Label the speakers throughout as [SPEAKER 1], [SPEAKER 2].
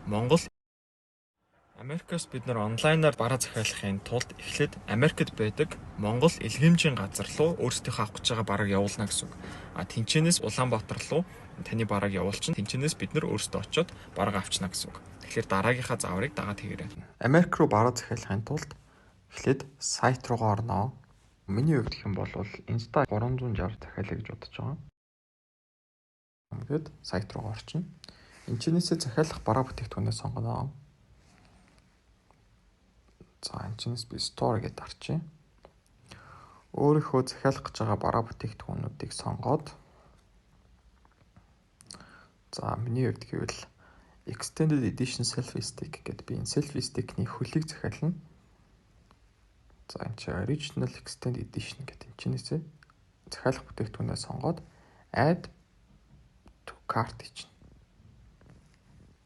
[SPEAKER 1] Монгол Америкаас бид нар онлайнаар бараа захиалахын тулд эхлээд Америкт байдаг Монгол элгэмжийн газар руу өөрсдийнхөө авах гэж байгаа барааг явуулна гэсэн үг. А тэнчэнээс Улаанбаатар руу таны барааг явуулчин тэнчэнээс бид нар өөрсдөө очиод бараа авчна гэсэн үг. Тэгэхээр дараагийнхаа зааврыг дагаад хийгээрэй. Америк руу бараа захиалахын тулд эхлээд сайт руугаа орно. Миний хувьд гэх юм бол Insta 360 захиалъя гэж бодож байгаа. Ингээд сайт руугаа орчихно. Энэчнээсээ захиалах бараа бүтээгдэхүүнээ сонгоно. За, энэчнээс би store гэдээ дарчээ. Өөрийнхөө захиалах гэж байгаа бараа бүтээгдэхүүнүүдийг сонгоод, за, миний хувьд гэвэл Extended Edition Selfie Stick гэдэг, би энэ selfie stick-ний хөлийг захиална. За, энэ чи Original Extended Edition гэдэг энэчнээсээ захиалах бүтээгдэхүүнээ сонгоод add to cart чинь.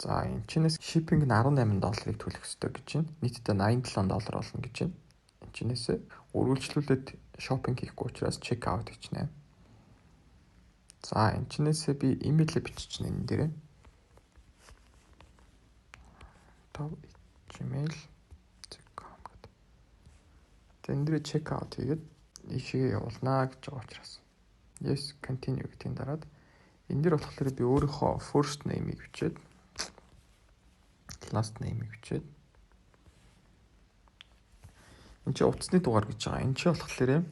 [SPEAKER 1] За, энэ чинээс shipping нь 18 долларыг төлөх ёстой гэж байна. Нийтдээ 87 доллар болно гэж байна. Энэ чинээс үргэлжлүүлээд shopping хийхгүй учраас check out хийчихнэ. За, энэ чинээсээ би имэйлээ биччихнэ энэ дээрээ. gmail.com гэдэг. За, энэ дээрээ check out хийгээд ийшээ явуулнаа гэж байгаа учраас yes, continue гэдгийг дараад энэ дэр болохоор би өөрийнхөө first name-ийг бичээд, last name-ийг бичээд, энэ чи утасны дугаар гэж байгаа. Энэ чи болохоор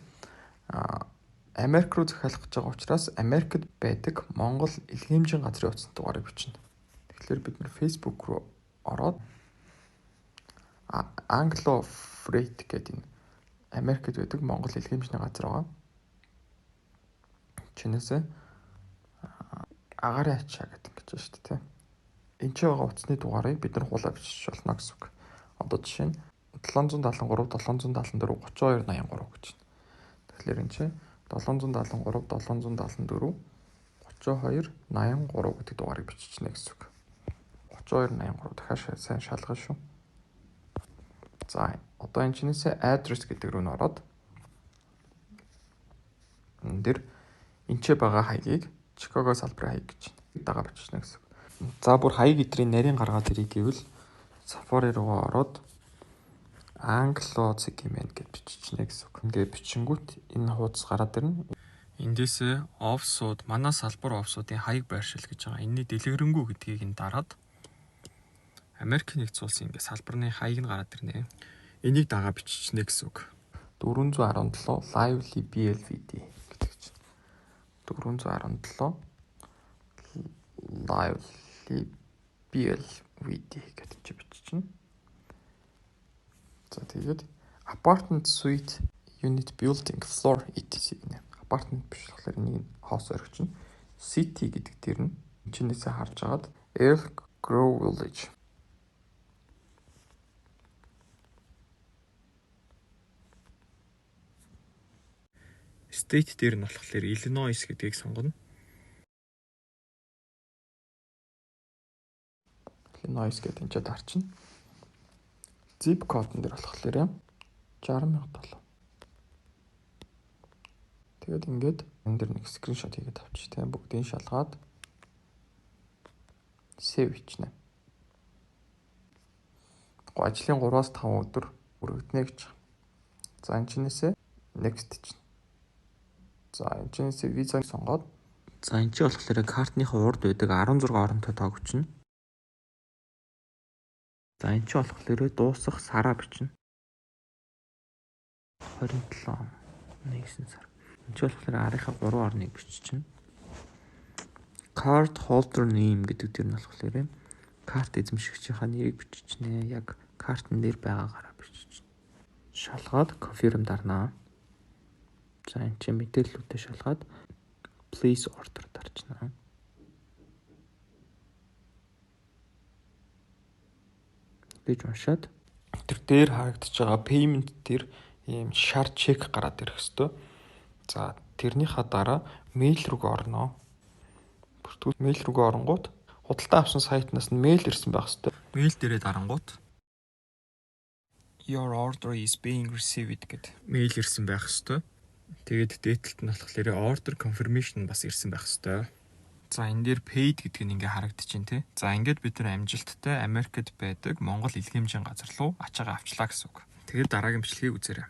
[SPEAKER 1] Америк руу захиалах гэж байгаа учраас Америкт байдаг Монгол элгэмжийн газрын утасны дугаарыг бичнэ. Тэгэхээр бид нэр Facebook руу ороод Anglo Freight гэдэг энэ Америкт байдаг Монгол элгэмжний газар байгаа. Чинээсээ агаарын ачаа гэдэг ингэж байна шүү дээ. Энэ ч байгаа утасны дугаарыг бид нар хуулаа бичиж болно гэсэн үг. Одоо жишээ нь 773 774 32 83 гэж байна. Тэгэхээр энэ чинь 773 774 32 83 гэдэг дугаарыг биччихнэ гэсэн үг. 32 83 дахиад сайн шалгана шүү. За, одоо энэ чинээсээ address гэдэг рүү н ороод энэ дэр энэ ч байгаа хаягийг Чикаго салбарын хаяг гэж дагаа биччихнэ гэсэн үг. За, бүр хаяг эдрийн нарийн гаргаад ирэх гэвэл Safari руугаа ороод Anglo цэг гэмэн гэж биччихнэ гэсэн үг. Ингээ бичингүүт энэ хуудас гараад ирнэ. Эндээсээ офсууд, манай салбар офсуудын хаяг байршил гэж байгаа. Энэний дэлгэрэнгүй гэдгийг нь дараад Америк нэгдсэн улсын ингээ салбарны хаяг нь гараад ирнэ. Энийг дагаа биччихнэ гэсэн үг. 417 Lively BLVD гэдэг чинь 417 Lively BLVD гэдэг чи биччихнэ. За, тэгээд apartment, suite, unit, building, floor etc гинэ. Apartment биш болохоор энийг house орхино. City гэдэг дээр нь чинээсээ харж агаад Elk Grove Village. State дээр нь болохоор Illinois гэдгийг сонгоно. Illinois гэдэг энэ ч дарчна. Zip code дээр болохоор 60,007. Тэгээд ингээд энэ дэр нэг screenshot хийгээд авчих, тийм, бүгдийг шалгаад save хийчихнэ. Ажлын 3-аас 5 өдөр өргөднө гэж. За, энэ чинээсээ next чинь. За, энэ чинээсээ виза сонгоод,
[SPEAKER 2] за, энэ чи болохоор картныхаа урд байдаг 16 оронтой тоог бичнэ. За, энэ чи болохоор дуусах сараа бичнэ. 27 он 9 сар. Энэ чи болохоор арынхаа 3.1 биччихнэ. Card holder name гэдэг дээр нь болохоор карт эзэмшигчийнхаа нэрийг биччихнэ. Яг картн дээр байгаагаараа биччихнэ. Шалгаад confirm дарнаа. За, энэ чинь мэдээллүүдээ шалгаад place order дарчнаа. Гэж уншаад
[SPEAKER 1] тэр дээр харагдаж байгаа payment дээр ийм шар чек гараад ирэх хэвээр. За, тэрнийхээ дараа мэйл рүүгээ орно. Бүртгүүл мэйл рүүгээ оронгууд худалдаа авсан сайтнаас нь мэйл ирсэн байх хэвээр. Мэйл дээрээ дарангууд "Your order is being received" гэд мэйл ирсэн байх хэвээр. Тэгээд дээдлэлт нь болохоор order confirmation бас ирсэн байх хэвээр. За, энэ дээр paid гэдэг нь ингээ харагдчихээн, тий. За, ингээд бид нар амжилттай Америкт байдаг Монгол илгээмжийн газар руу ачаагаа авчлаа гэсэн үг. Тэгээд дараагийн бичлэгийг үзээрэй.